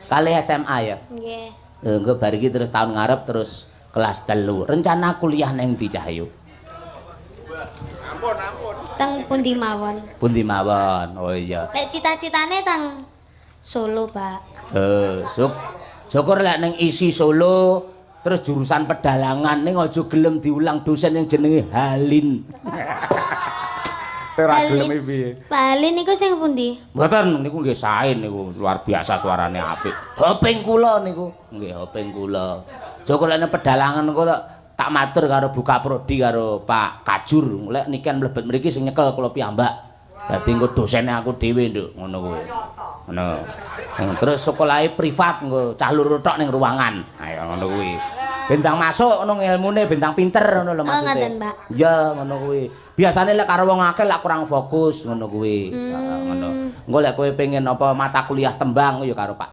Kalih SMA ya. Nggih. Engko bar iki terus tahun ngarep terus kelas 3. Rencana kuliah neng ndi, Cahyu? Teng pundi mawon. Pundi mawon. Oh iya. Lek cita-citane teng Solo, Pak. Syukur lek ning ISI Solo terus jurusan pedalangan, ning aja gelem diulang dosen yang jenenge Halin. Ora gelem piye? Pak Halin niku sing pundi? Mboten, niku nggih sae niku, luar biasa suarane apik. Hoping kula niku, nggih hoping kula. Syukur lek ning pedalangan engko tak matur karo Bu Kaprodi karo Pak Kajur, lek niken mlebet mriki sing nyekel kula piyambak. Dadi engko dosene aku dhewe, Nduk, ngono kuwi. Ngono. Terus sekolahe privat engko cah loro tok ning ruangan. Ayo ngono kuwi. Bentang masuk ngono ilmune, bentang pinter ngono lho Oh, maksudnya. Ngoten, Pak. Iya, ngono kuwi. Biasane lek karo wong akeh lak kurang fokus ngono kuwi. Heeh, ngono. Engko lek kowe pengen apa mata kuliah tembang ya karo Pak